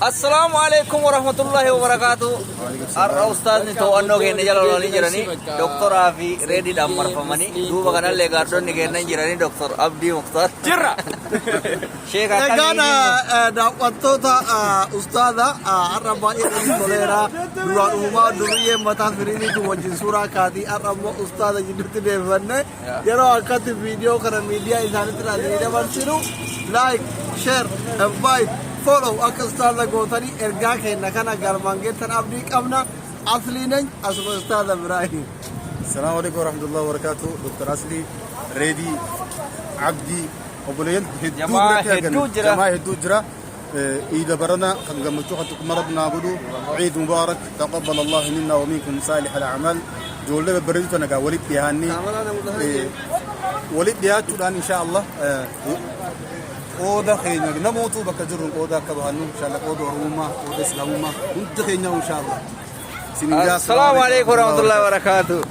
Assalaamu alaikum warahmatullahi wabarakaatu. Har'a ustaazni to'annoo keenya jala oolanii jiranii doktoraa fi reediidhaan marfamanii duuba kanallee gaardonni keenya jiranii Doktor Abdii Muktaar. Jirra. Sheeka Egaan akkamii daawwattoota ustaaza har'a baay'ee natti toleera. Duraan uumaa duriyyee mataa firiiniitu wajjin suuraa kaatii har'a immoo ustaaza jidduutti deebifanne yeroo akkatti viidiyoo kana miidiyaa isaanitti ilaalanii dabarsinu like, share, invite, follow akka ustaaza gootanii ergaa keenya kana galmaan geettan abdii qabna. Asliinan asuma ustaaza Ibraahim. Assalamu alaikum warahmatullahi wabarakatuh. Dr. Asli, Reedi, Abdi, obboleeyyan hedduu Jamaa biratti arganne. hedduu jira. Jamaa hedduu jira. Iida barana kan gammachuu kan tokkummaa Rabbi naa godhu. Eid Mubarak. Taqabbal Allah minna wa minkum saalih al-a'mal. Ijoollee babbareedu tana gaa walitti dhiyaannee walitti dhiyaachuudhaan insha Allah qooda keenya namootu bakka jirru qooda akka bahannu insha Allah qooda Oromummaa qooda Islaamummaa hunda keenya insha Allah. Assalaamu alaikum warahmatullahi wabarakaatu.